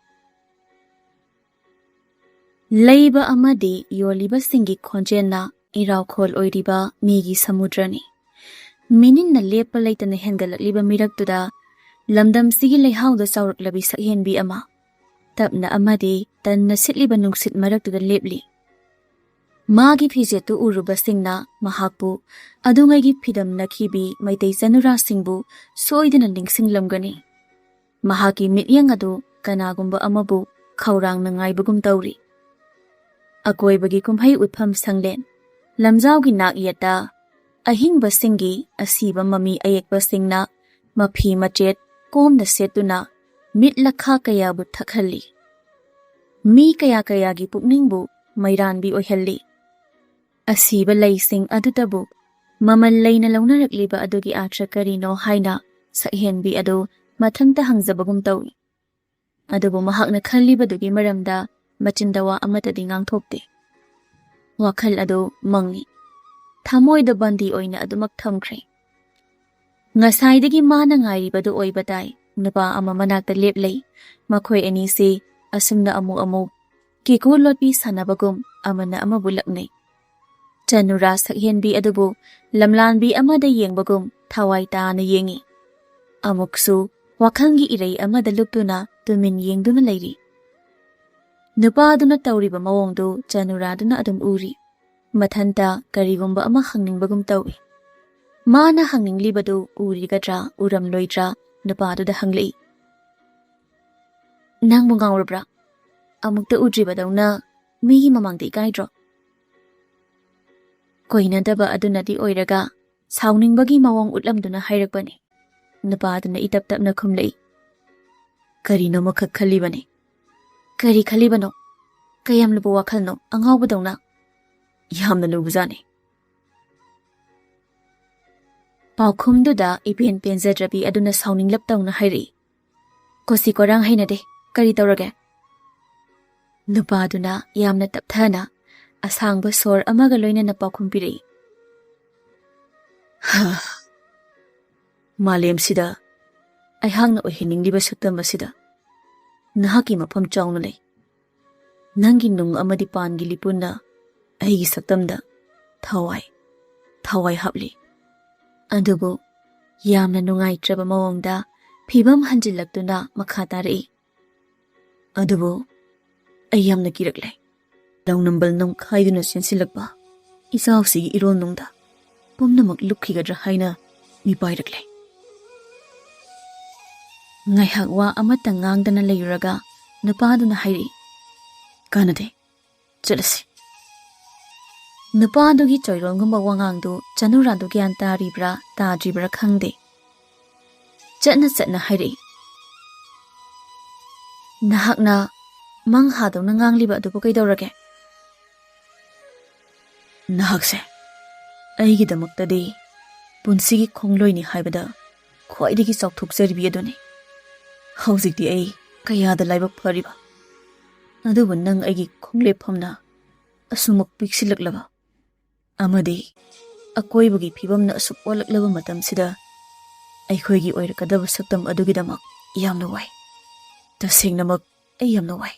ꯂꯩꯕ ꯑꯃꯗꯤ ꯌꯣꯜꯂꯤꯕꯁꯤꯡꯒꯤ ꯈꯣꯟꯖꯦꯜꯅ ꯏꯔꯥꯎꯈꯣꯜ ꯑꯣꯏꯔꯤꯕ ꯃꯤꯒꯤ ꯁꯃꯨꯗ꯭ꯔꯅꯤ꯫ ꯃꯤꯅꯤꯟꯅ ꯂꯦꯞꯄ ꯂꯩꯇꯅ ꯍꯦꯟꯒꯠꯂꯛꯂꯤꯕ ꯃꯤꯔꯛꯇꯨꯗ ꯂꯝꯗꯝꯁꯤꯒꯤ ꯂꯩꯍꯥꯎꯗ ꯆꯥꯎꯔꯛꯂꯕꯤ ꯁꯛꯍꯦꯟꯕꯤ ꯑꯃ ꯇꯞꯅ ꯑꯃꯗꯤ ꯇꯟꯅ ꯁꯤꯠꯂꯤꯕ ꯅꯨꯡꯁꯤꯠ ꯃꯔꯛꯇꯨꯗ ꯂꯦꯞꯂꯤ꯫ ꯃꯥꯒꯤ ꯐꯤꯖꯦꯠꯇꯨ ꯎꯔꯨꯕꯁꯤꯡꯅ ꯃꯍꯥꯛꯄꯨ ꯑꯗꯨꯉꯩꯒꯤ ꯐꯤꯗꯝꯅꯈꯤꯕꯤ ꯃꯩꯇꯩ ꯆꯅꯨꯔꯥꯁꯤꯡꯕꯨ ꯁꯣꯏꯗꯅ ꯅꯤꯡꯁꯤꯡꯂꯝꯒꯅꯤ꯫ ꯃꯍꯥꯛꯀꯤ ꯃꯤꯠꯌꯦꯡ ꯑꯗꯨ ꯀꯅꯥꯒꯨꯝꯕ ꯑꯃꯕꯨ ꯈꯧꯔꯥꯡꯅ ꯉꯥꯏꯕꯒꯨꯝ ꯇꯧꯔꯤ꯫ ꯑꯀꯣꯏꯕꯒꯤ ꯀꯨꯝꯍꯩ ꯎꯠꯐꯝ ꯁꯪꯂꯦꯟ ꯂꯝꯖꯥꯎꯒꯤ ꯅꯥꯛ ꯌꯦꯠꯇ ꯑꯍꯤꯡꯕꯁꯤꯡꯒꯤ ꯑꯁꯤꯕ ꯃꯃꯤ ꯑꯌꯦꯛꯄꯁꯤꯡꯅ ꯃꯐꯤ ꯃꯆꯦꯠ ꯀꯣꯝꯅ ꯁꯦꯠꯇꯨꯅ ꯃꯤꯠ ꯂꯈꯥ ꯀꯌꯥꯕꯨ ꯊꯛꯍꯜꯂꯤ꯫ ꯃꯤ ꯀꯌꯥ ꯀꯌꯥꯒꯤ ꯄꯨꯛꯅꯤꯡꯕꯨ ꯃꯩꯔꯥꯟꯕꯤ ꯑꯣꯏꯍꯜꯂꯤ꯫ ꯑꯁꯤꯕ ꯂꯩꯁꯤꯡ ꯑꯗꯨꯗꯕꯨ ꯃꯃꯜ ꯂꯩꯅ ꯂꯧꯅꯔꯛꯂꯤꯕ ꯑꯗꯨꯒꯤ ꯑꯥꯔꯊ ꯀꯔꯤꯅꯣ ꯍꯥꯏꯅ ꯁꯛꯍꯦꯟꯕꯤ ꯑꯗꯨ ꯃꯊꯟꯇ ꯍꯪꯖꯕꯒꯨꯝ ꯇꯧꯏ꯫ ꯑꯗꯨꯕꯨ ꯃꯍꯥꯛꯅ ꯈꯜꯂꯤꯕꯗꯨꯒꯤ ꯃꯔꯝꯗ ꯃꯆꯤꯟꯗ ꯋꯥ ꯑꯃꯠꯇꯗꯤ ꯉꯥꯡꯊꯣꯛꯇꯦ꯫ ꯋꯥꯈꯜ ꯑꯗꯨ ꯃꯪꯉꯤ꯫ ꯊꯃꯣꯏꯗ ꯕꯟꯗꯤ ꯑꯣꯏꯅ ꯑꯗꯨꯃꯛ ꯊꯝꯈ꯭ꯔꯦ꯫ ꯉꯁꯥꯏꯗꯒꯤ ꯃꯥꯅ ꯉꯥꯏꯔꯤꯕꯗꯨ ꯑꯣꯏꯕ ꯇꯥꯏ꯫ ꯅꯨꯄꯥ ꯑꯃ ꯃꯅꯥꯛꯇ ꯂꯦꯞꯂꯩ꯫ ꯃꯈꯣꯏ ꯑꯅꯤꯁꯤ ꯑꯁꯨꯝꯅ ꯑꯃꯨꯛ ꯑꯃꯨꯛ ꯀꯦꯀꯨ ꯂꯣꯠꯄꯤ ꯁꯥꯟꯅꯕꯒꯨꯝ ꯑꯃꯅ ꯑꯃꯕꯨ ꯂꯛꯅꯩ꯫ ꯆꯅꯨꯔꯥ ꯁꯛꯍꯦꯟꯕꯤ ꯑꯗꯨꯕꯨ ꯂꯝꯂꯥꯟꯕꯤ ꯑꯃꯗ ꯌꯦꯡꯕꯒꯨꯝ ꯊꯋꯥꯏ ꯇꯥꯅ ꯌꯦꯡꯉꯤ꯫ ꯑꯃꯨꯛꯁꯨ ꯋꯥꯈꯜꯒꯤ ꯏꯔꯩ ꯑꯃꯗ ꯂꯨꯞꯇꯨꯅ ꯇꯨꯃꯤꯟ ꯌꯦꯡꯗꯨꯅ ꯂꯩꯔꯤ꯫ ꯅꯨꯄꯥꯗꯨꯅ ꯇꯧꯔꯤꯕ ꯃꯑꯣꯡꯗꯨ ꯆꯅꯨꯔꯥꯗꯨꯅ ꯑꯗꯨꯝ ꯎꯔꯤ꯫ ꯃꯊꯟꯇ ꯀꯔꯤꯒꯨꯝꯕ ꯑꯃ ꯍꯪꯅꯤꯡꯕꯒꯨꯝ ꯇꯧꯏ꯫ ꯃꯥꯅ ꯍꯪꯅꯤꯡꯂꯤꯕꯗꯨ ꯎꯔꯤꯒꯗ꯭ꯔꯥ ꯎꯔꯝꯂꯣꯏꯗ꯭ꯔꯥ ꯅꯨꯄꯥꯗꯨꯗ ꯍꯪꯂꯛꯏ꯫ "ꯅꯪꯕꯨ ꯉꯥꯎꯔꯕ꯭ꯔꯥ? ꯑꯃꯨꯛꯇ ꯎꯗ꯭ꯔꯤꯕꯗꯧꯅ ꯃꯤꯒꯤ ꯃꯃꯥꯡꯗ ꯏꯀꯥꯏꯗ꯭ꯔꯣ?" ꯀꯣꯏꯅꯗꯕ ꯑꯗꯨꯅꯗꯤ ꯑꯣꯏꯔꯒ ꯁꯥꯎꯅꯤꯡꯕꯒꯤ ꯃꯑꯣꯡ ꯎꯠꯂꯝꯗꯨꯅ ꯍꯥꯏꯔꯛꯄꯅꯤ꯫ ꯅꯨꯄꯥꯗꯨꯅ ꯏꯇꯞ ꯇꯞꯅ ꯈꯨꯝꯂꯛꯏ꯫ "ꯀꯔꯤꯅꯣ ꯑꯃꯈꯛ ꯈꯜꯂꯤꯕꯅꯤ?" "ꯀꯔꯤ ꯈꯜꯂꯤꯕꯅꯣ? ꯀꯌꯥꯝ ꯂꯨꯕ ꯋꯥꯈꯜꯅꯣ ꯑꯉꯥꯎꯕꯗꯧꯅ?" "ꯌꯥꯝꯅ ꯂꯨꯕꯖꯥꯠꯅꯤ꯫" ꯄꯥꯎꯈꯨꯝꯗꯨꯗ ꯏꯄꯦꯟ ꯄꯦꯟꯖꯗ꯭ꯔꯕꯤ ꯑꯗꯨꯅ ꯁꯥꯎꯅꯤꯡꯂꯞ ꯇꯧꯅ ꯍꯥꯏꯔꯛꯏ꯫ "ꯀꯣꯆꯤ ꯀꯣꯔꯥꯡ ꯍꯩꯅꯗꯦ꯫ ꯀꯔꯤ ꯇꯧꯔꯒꯦ?" ꯅꯨꯄꯥꯗꯨꯅ ꯌꯥꯝꯅ ꯇꯞꯊꯅ ꯑꯁꯥꯡꯕ ꯁꯣꯔ ꯑꯃꯒ ꯂꯣꯏꯅꯅ ꯄꯥꯎꯈꯨꯝ ꯄꯤꯔꯛꯏ꯫ "ꯍꯥ, ꯃꯥꯂꯦꯝꯁꯤꯗ ꯑꯩꯍꯥꯛꯅ ꯑꯣꯏꯍꯟꯅꯤꯡꯂꯤꯕ ꯁꯛꯇꯝ ꯑꯁꯤꯗ ꯅꯍꯥꯛꯀꯤ ꯃꯐꯝ ꯆꯥꯎꯅ ꯂꯩ꯫ ꯅꯪꯒꯤ ꯅꯨꯡ ꯑꯃꯗꯤ ꯄꯥꯟꯒꯤ ꯂꯤꯄꯨꯟꯅ ꯑꯩꯒꯤ ꯁꯛꯇꯝꯗ ꯊꯋꯥꯏ, ꯊꯋꯥꯏ ꯍꯥꯞꯂꯤ꯫" ꯑꯗꯨꯕꯨ ꯌꯥꯝꯅ ꯅꯨꯡꯉꯥꯏꯇ꯭ꯔꯕ ꯃꯑꯣꯡꯗ ꯐꯤꯕꯝ ꯍꯟꯖꯤꯜꯂꯛꯇꯨꯅ ꯃꯈꯥ ꯇꯥꯔꯛꯏ꯫ "ꯑꯗꯨꯕꯨ ꯑꯩ ꯌꯥꯝꯅ ꯀꯤꯔꯛꯂꯦ꯫ ꯂꯧꯅꯝꯕꯜ ꯅꯝꯈꯥꯏꯗꯨꯅ ꯆꯦꯟꯁꯤꯜꯂꯛꯄ ꯏꯆꯥꯎꯁꯤꯒꯤ ꯏꯔꯣꯜ ꯅꯨꯡꯗ ꯄꯨꯝꯅꯃꯛ ꯂꯨꯞꯈꯤꯒꯗ꯭ꯔꯥ ꯍꯥꯏꯅ ꯃꯤꯄꯥꯏꯔꯛꯂꯦ꯫" ꯉꯥꯏꯍꯥꯛ ꯋꯥ ꯑꯃꯠꯇ ꯉꯥꯡꯗꯅ ꯂꯩꯔꯨꯔꯒ ꯅꯨꯄꯥꯗꯨꯅ ꯍꯥꯏꯔꯛꯏ, "ꯀꯥꯟꯅꯗꯦ, ꯆꯠꯂꯁꯤ꯫" ꯅꯨꯄꯥꯗꯨꯒꯤ ꯆꯣꯏꯔꯣꯟꯒꯨꯝꯕ ꯋꯥꯉꯥꯡꯗꯨ ꯆꯅꯨꯔꯥꯗꯨ ꯒ꯭ꯌꯥꯟ ꯇꯥꯔꯤꯕ꯭ꯔꯥ ꯇꯥꯗ꯭ꯔꯤꯕ꯭ꯔꯥ ꯈꯪꯗꯦ꯫ ꯆꯠꯅ ꯆꯠꯅ ꯍꯥꯏꯔꯛꯏ, "ꯅꯍꯥꯛꯅ ꯃꯪ ꯍꯥꯗꯧꯅ ꯉꯥꯡꯂꯤꯕ ꯑꯗꯨꯕꯨ ꯀꯩꯗꯧꯔꯒꯦ?" "ꯅꯍꯥꯛꯁꯦ ꯑꯩꯒꯤꯗꯃꯛꯇꯗꯤ ꯄꯨꯟꯁꯤꯒꯤ ꯈꯣꯡꯂꯣꯏꯅꯤ ꯍꯥꯏꯕꯗ ꯈ꯭ꯋꯥꯏꯗꯒꯤ ꯆꯥꯎꯊꯣꯛꯆꯔꯤꯕꯤ ꯑꯗꯨꯅꯤ꯫ ꯍꯧꯖꯤꯛꯇꯤ ꯑꯩ ꯀꯌꯥꯗ ꯂꯥꯏꯕꯛ ꯐꯔꯤꯕ꯫ ꯑꯗꯨꯕꯨ ꯅꯪ ꯑꯩꯒꯤ ꯈꯣꯡꯂꯦꯞꯐꯝꯅ ꯑꯁꯨꯃꯛ ꯄꯤꯛꯁꯤꯜꯂꯛꯂꯕ ꯑꯃꯗꯤ ꯑꯀꯣꯏꯕꯒꯤ ꯐꯤꯕꯝꯅ ꯑꯁꯨꯛ ꯑꯣꯜꯂꯛꯂꯕ ꯃꯇꯝꯁꯤꯗ ꯑꯩꯈꯣꯏꯒꯤ ꯑꯣꯏꯔꯛꯀꯗꯕ ꯁꯛꯇꯝ ꯑꯗꯨꯒꯤꯗꯃꯛ ꯌꯥꯝꯅ ꯋꯥꯏ꯫ ꯇꯁꯦꯡꯅꯃꯛ ꯑꯩ ꯌꯥꯝꯅ ꯋꯥꯏ꯫"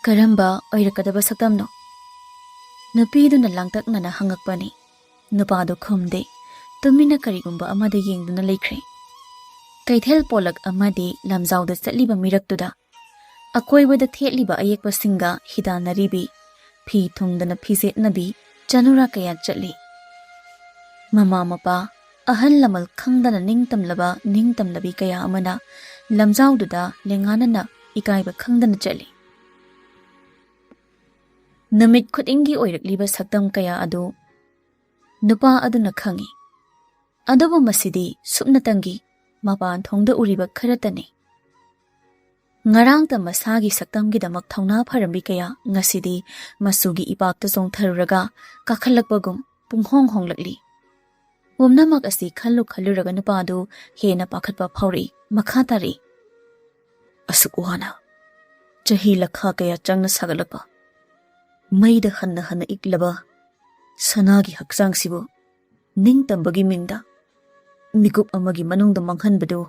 "ꯀꯔꯝꯕ ꯑꯣꯏꯔꯛꯀꯗꯕ ꯁꯛꯇꯝꯅꯣ?" ꯅꯨꯄꯤꯗꯨꯅ ꯂꯥꯡꯇꯛꯅꯅ ꯍꯪꯉꯛꯄꯅꯤ꯫ ꯅꯨꯄꯥꯗꯨ ꯈꯨꯝꯗꯦ꯫ ꯇꯨꯃꯤꯟꯅ ꯀꯔꯤꯒꯨꯝꯕ ꯑꯃꯗ ꯌꯦꯡꯗꯨꯅ ꯂꯩꯈ꯭ꯔꯦ꯫ ꯀꯩꯊꯦꯜ ꯄꯣꯂꯛ ꯑꯃꯗꯤ ꯂꯝꯖꯥꯎꯗ ꯆꯠꯂꯤꯕ ꯃꯤꯔꯛꯇꯨꯗ ꯑꯀꯣꯏꯕꯗ ꯊꯦꯠꯂꯤꯕ ꯑꯌꯦꯛꯄꯁꯤꯡꯒ ꯍꯤꯗꯥꯟꯅꯔꯤꯕꯤ, ꯐꯤ ꯊꯨꯡꯗꯅ ꯐꯤꯖꯦꯠꯅꯕꯤ ꯆꯅꯨꯔꯥ ꯀꯌꯥ ꯆꯠꯂꯤ꯫ ꯃꯃꯥ ꯃꯄꯥ, ꯑꯍꯜ ꯂꯃꯟ ꯈꯪꯗꯅ ꯅꯤꯡꯇꯝꯂꯕ ꯅꯤꯡꯇꯝꯂꯕꯤ ꯀꯌꯥ ꯑꯃꯅ ꯂꯝꯖꯥꯎꯗꯨꯗ ꯂꯦꯡꯉꯥꯟꯅꯅ ꯏꯀꯥꯏꯕ ꯈꯪꯗꯅ ꯆꯠꯂꯤ꯫ ꯅꯨꯃꯤꯠ ꯈꯨꯗꯤꯡꯒꯤ ꯑꯣꯏꯔꯛꯂꯤꯕ ꯁꯛꯇꯝ ꯀꯌꯥ ꯑꯗꯨ ꯅꯨꯄꯥ ꯑꯗꯨꯅ ꯈꯪꯏ꯫ ꯑꯗꯨꯕꯨ ꯃꯁꯤꯗꯤ ꯁꯨꯞꯅꯇꯪꯒꯤ ꯃꯄꯥꯟ ꯊꯣꯡꯗ ꯎꯔꯤꯕ ꯈꯔꯇꯅꯤ꯫ ꯉꯔꯥꯡꯇ ꯃꯁꯥꯒꯤ ꯁꯛꯇꯝꯒꯤꯗꯃꯛ ꯊꯧꯅꯥ ꯐꯔꯝꯕꯤ ꯀꯌꯥ ꯉꯁꯤꯗꯤ ꯃꯆꯨꯒꯤ ꯏꯄꯥꯛꯇ ꯆꯣꯡꯊꯔꯨꯔꯒ ꯀꯥꯈꯠꯂꯛꯄꯒꯨꯝ ꯄꯨꯡꯍꯣꯡ ꯍꯣꯡꯂꯛꯂꯤ꯫ ꯄꯨꯝꯅꯃꯛ ꯑꯁꯤ ꯈꯜꯂꯨ ꯈꯜꯂꯨꯔꯒ ꯅꯨꯄꯥꯗꯨ ꯍꯦꯟꯅ ꯄꯥꯈꯠꯄ ꯐꯥꯎꯔꯛꯏ꯫ ꯃꯈꯥ ꯇꯥꯔꯛꯏ꯫ ꯑꯁꯨꯛ ꯋꯥꯅ ꯆꯍꯤ ꯂꯈꯥ ꯀꯌꯥ ꯆꯪꯅ ꯁꯥꯒꯠꯂꯛꯄ ꯃꯩꯗ ꯍꯟꯅ ꯍꯟꯅ ꯏꯛꯂꯕ ꯁꯅꯥꯒꯤ ꯍꯛꯆꯥꯡꯁꯤꯕꯨ ꯅꯤꯡꯇꯝꯕꯒꯤ ꯃꯤꯡꯗ ꯃꯤꯀꯨꯞ ꯑꯃꯒꯤ ꯃꯅꯨꯡꯗ ꯃꯥꯡꯍꯟꯕꯗꯨ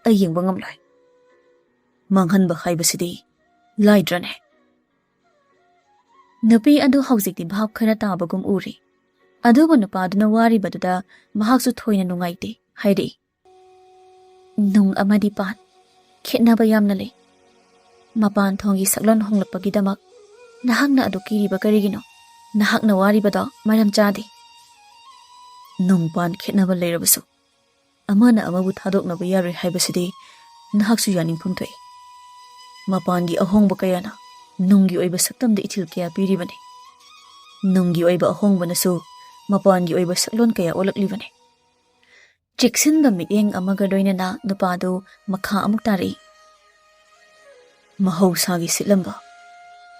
ꯑꯩ ꯌꯦꯡꯕ ꯉꯝꯂꯣꯏ꯫ ꯃꯥꯡꯍꯟꯕ ꯍꯥꯏꯕꯁꯤꯗꯤ ꯂꯥꯏꯗ꯭ꯔꯅꯦ꯫ ꯅꯨꯄꯤ ꯑꯗꯨ ꯍꯧꯖꯤꯛꯇꯤ ꯚꯥꯞ ꯈꯔ ꯇꯥꯕꯒꯨꯝ ꯎꯔꯦ꯫ ꯑꯗꯨꯕꯨ ꯅꯨꯄꯥꯗꯨꯅ ꯋꯥꯔꯤꯕꯗꯨꯗ ꯃꯍꯥꯛꯁꯨ ꯊꯣꯏꯅ ꯅꯨꯡꯉꯥꯏꯇꯦ ꯍꯥꯏꯔꯛꯏ꯫ "ꯅꯨꯡ ꯑꯃꯗꯤ ꯄꯥꯟ ꯈꯦꯠꯅꯕ ꯌꯥꯝꯅ ꯂꯩ꯫ ꯃꯄꯥꯟ ꯊꯣꯡꯒꯤ ꯁꯛꯂꯣꯟ ꯍꯣꯡꯂꯛꯄꯒꯤꯗꯃꯛ ꯅꯍꯥꯛꯅ ꯑꯗꯨ ꯀꯤꯔꯤꯕ ꯀꯔꯤꯒꯤꯅꯣ? ꯅꯍꯥꯛꯅ ꯋꯥꯔꯤꯕꯗꯣ ꯃꯔꯝ ꯆꯥꯗꯦ꯫" "ꯅꯨꯡ ꯄꯥꯟ ꯈꯦꯠꯅꯕ ꯂꯩꯔꯕꯁꯨ ꯑꯃꯅ ꯑꯃꯕꯨ ꯊꯥꯗꯣꯛꯅꯕ ꯌꯥꯔꯣꯏ ꯍꯥꯏꯕꯁꯤꯗꯤ ꯅꯍꯥꯛꯁꯨ ꯌꯥꯅꯤꯡꯐꯝ ꯊꯣꯛꯏ꯫ ꯃꯄꯥꯟꯒꯤ ꯑꯍꯣꯡꯕ ꯀꯌꯥꯅ ꯅꯨꯡꯒꯤ ꯑꯣꯏꯕ ꯁꯛꯇꯝꯗ ꯏꯊꯤꯜ ꯀꯌꯥ ꯄꯤꯔꯤꯕꯅꯤ꯫ ꯅꯨꯡꯒꯤ ꯑꯣꯏꯕ ꯑꯍꯣꯡꯕꯅꯁꯨ ꯃꯄꯥꯟꯒꯤ ꯑꯣꯏꯕ ꯁꯛꯂꯣꯟ ꯀꯌꯥ ꯑꯣꯜꯂꯛꯂꯤꯕꯅꯤ꯫" ꯆꯦꯛꯁꯤꯟꯕ ꯃꯤꯠꯌꯦꯡ ꯑꯃꯒ ꯂꯣꯏꯅꯅ ꯅꯨꯄꯥꯗꯨ ꯃꯈꯥ ꯑꯃꯨꯛ ꯇꯥꯔꯛꯏ꯫ "ꯃꯍꯧꯁꯥꯒꯤ ꯁꯤꯠꯂꯝꯕ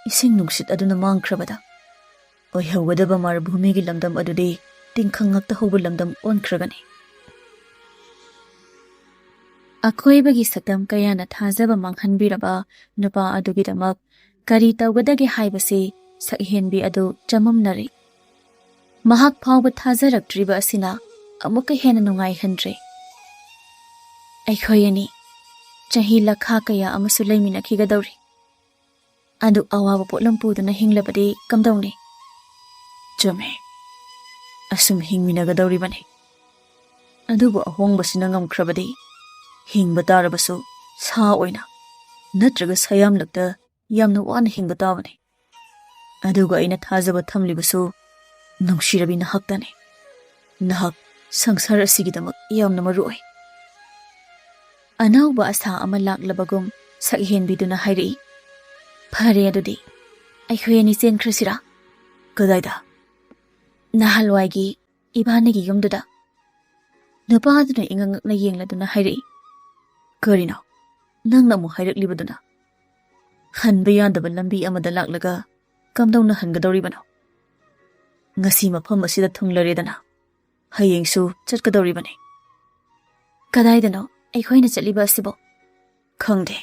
ꯏꯁꯤꯡ ꯅꯨꯡꯁꯤꯠ ꯑꯗꯨꯅ ꯃꯥꯡꯈ꯭ꯔꯕꯗ ꯑꯣꯏꯍꯧꯒꯗꯕ ꯃꯔꯨꯚꯨꯃꯤꯒꯤ ꯂꯝꯗꯝ ꯑꯗꯨꯗꯤ ꯇꯤꯡꯈꯪ ꯉꯥꯛꯇ ꯍꯧꯕ ꯂꯝꯗꯝ ꯑꯣꯟꯈ꯭ꯔꯒꯅꯤ꯫" ꯑꯀꯣꯏꯕꯒꯤ ꯁꯛꯇꯝ ꯀꯌꯥꯅ ꯊꯥꯖꯕ ꯃꯥꯡꯍꯟꯕꯤꯔꯕ ꯅꯨꯄꯥ ꯑꯗꯨꯒꯤꯗꯃꯛ ꯀꯔꯤ ꯇꯧꯒꯗꯒꯦ ꯍꯥꯏꯕꯁꯤ ꯁꯛꯍꯦꯟꯕꯤ ꯑꯗꯨ ꯆꯃꯝꯅꯔꯦ꯫ ꯃꯍꯥꯛ ꯐꯥꯎꯕ ꯊꯥꯖꯔꯛꯇ꯭ꯔꯤꯕ ꯑꯁꯤꯅ ꯑꯃꯨꯛꯀ ꯍꯦꯟꯅ ꯅꯨꯡꯉꯥꯏꯍꯟꯗ꯭ꯔꯦ꯫ "ꯑꯩꯈꯣꯏ ꯑꯅꯤ ꯆꯍꯤ ꯂꯈꯥ ꯀꯌꯥ ꯑꯃꯁꯨ ꯂꯩꯃꯤꯟꯅꯈꯤꯒꯗꯧꯔꯤ꯫ ꯑꯗꯨ ꯑꯋꯥꯕ ꯄꯣꯠꯂꯝ ꯄꯨꯗꯨꯅ ꯍꯤꯡꯂꯕꯗꯤ ꯀꯝꯗꯧꯅꯤ?" "ꯆꯨꯝꯃꯦ, ꯑꯁꯨꯝ ꯍꯤꯡꯃꯤꯟꯅꯒꯗꯧꯔꯤꯕꯅꯤ꯫ ꯑꯗꯨꯕꯨ ꯑꯍꯣꯡꯕꯁꯤꯅ ꯉꯝꯈ꯭ꯔꯕꯗꯤ ꯍꯤꯡꯕ ꯇꯥꯔꯕꯁꯨ ꯁꯥ ꯑꯣꯏꯅ ꯅꯠꯇ꯭ꯔꯒ ꯁꯥꯌꯥꯝꯂꯛꯇ ꯌꯥꯝꯅ ꯋꯥꯅ ꯍꯤꯡꯕ ꯇꯥꯕꯅꯤ꯫ ꯑꯗꯨꯒ ꯑꯩꯅ ꯊꯥꯖꯕ ꯊꯝꯂꯤꯕꯁꯨ ꯅꯨꯡꯁꯤꯔꯕꯤ ꯅꯍꯥꯛꯇꯅꯤ꯫ ꯅꯍꯥꯛ ꯁꯪꯁꯥꯔ ꯑꯁꯤꯒꯤꯗꯃꯛ ꯌꯥꯝꯅ ꯃꯔꯨ ꯑꯣꯏ꯫" ꯑꯅꯧꯕ ꯑꯁꯥ ꯑꯃ ꯂꯥꯛꯂꯕꯒꯨꯝ ꯁꯛꯍꯦꯟꯕꯤꯗꯨꯅ ꯍꯥꯏꯔꯛꯏ꯫ "ꯐꯔꯦ, ꯑꯗꯨꯗꯤ ꯑꯩꯈꯣꯏ ꯑꯅꯤ ꯆꯦꯟꯈ꯭ꯔꯁꯤꯔꯥ?" "ꯀꯗꯥꯏꯗ?" "ꯅꯍꯥꯟꯋꯥꯏꯒꯤ ꯏꯕꯥꯅꯤꯒꯤ ꯌꯨꯝꯗꯨꯗ꯫" ꯅꯨꯄꯥꯗꯨꯅ ꯏꯉꯛ ꯉꯛꯅ ꯌꯦꯡꯂꯗꯨꯅ ꯍꯥꯏꯔꯛꯏ꯫ "ꯀꯔꯤꯅꯣ ꯅꯪꯅ ꯑꯃꯨꯛ ꯍꯥꯏꯔꯛꯂꯤꯕꯗꯨꯅ? ꯍꯟꯕ ꯌꯥꯗꯕ ꯂꯝꯕꯤ ꯑꯃꯗ ꯂꯥꯛꯂꯒ ꯀꯝꯗꯧꯅ ꯍꯟꯒꯗꯧꯔꯤꯕꯅꯣ? ꯉꯁꯤ ꯃꯐꯝ ꯑꯁꯤꯗ ꯊꯨꯡꯂꯔꯦꯗꯅ, ꯍꯌꯦꯡꯁꯨ ꯆꯠꯀꯗꯧꯔꯤꯕꯅꯤ꯫" "ꯀꯗꯥꯏꯗꯅꯣ ꯑꯩꯈꯣꯏꯅ ꯆꯠꯂꯤꯕ ꯑꯁꯤꯕꯣ?" "ꯈꯪꯗꯦ,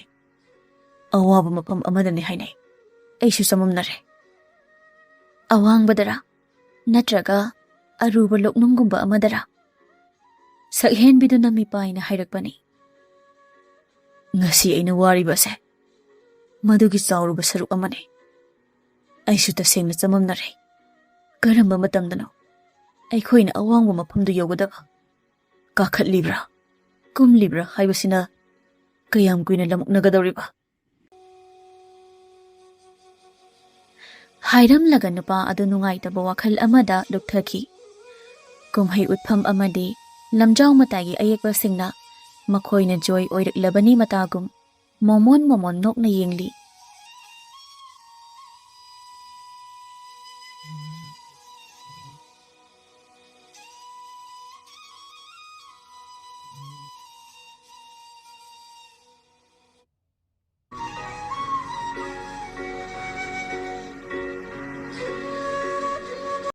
ꯑꯋꯥꯕ ꯃꯐꯝ ꯑꯃꯗꯅꯤ ꯍꯥꯏꯅꯩ꯫ ꯑꯩꯁꯨ ꯆꯃꯝꯅꯔꯦ꯫ ꯑꯋꯥꯡꯕꯗꯔꯥ? ꯅꯠꯇ꯭ꯔꯒ ꯑꯔꯨꯕ ꯂꯣꯛꯅꯨꯡꯒꯨꯝꯕ ꯑꯃꯗꯔꯥ? ꯁꯛꯍꯦꯟꯕꯤꯗꯨꯅ ꯃꯤꯄꯥꯏꯅ ꯍꯥꯏꯔꯛꯄꯅꯤ꯫ ꯉꯁꯤ ꯑꯩꯅ ꯋꯥꯔꯤꯕ ꯑꯁꯦ ꯃꯗꯨꯒꯤ ꯆꯥꯎꯔꯕ ꯁꯔꯨꯛ ꯑꯃꯅꯤ꯫ ꯑꯩꯁꯨ ꯇꯁꯦꯡꯅ ꯆꯃꯝꯅꯔꯦ꯫ ꯀꯔꯝꯕ ꯃꯇꯝꯗꯅꯣ ꯑꯩꯈꯣꯏꯅ ꯑꯋꯥꯡꯕ ꯃꯐꯝꯗꯨ ꯌꯧꯒꯗꯕ? ꯀꯥꯈꯠꯂꯤꯕ꯭ꯔꯥ, ꯀꯨꯝꯂꯤꯕ꯭ꯔꯥ ꯍꯥꯏꯕꯁꯤꯅ ꯀꯌꯥꯝ ꯀꯨꯏꯅ ꯂꯃꯨꯛꯅꯒꯗꯧꯔꯤꯕ? ꯍꯥꯏꯔꯝꯂꯒ ꯅꯨꯄꯥ ꯑꯗꯨ ꯅꯨꯡꯉꯥꯏꯇꯕ ꯋꯥꯈꯜ ꯑꯃꯗ ꯂꯨꯞꯊꯈꯤ꯫ ꯀꯨꯝꯍꯩ ꯎꯠꯐꯝ ꯑꯃꯗꯤ ꯂꯝꯖꯥꯎ ꯃꯇꯥꯏꯒꯤ ꯑꯌꯦꯛꯄꯁꯤꯡꯅ ꯃꯈꯣꯏꯅ ꯖꯣꯏ ꯑꯣꯏꯔꯛꯂꯕꯅꯤ ꯃꯇꯥꯒꯨꯝ ꯃꯣꯃꯣꯟ ꯃꯣꯃꯣꯟ ꯅꯣꯛꯅ ꯌꯦꯡꯂꯤ꯫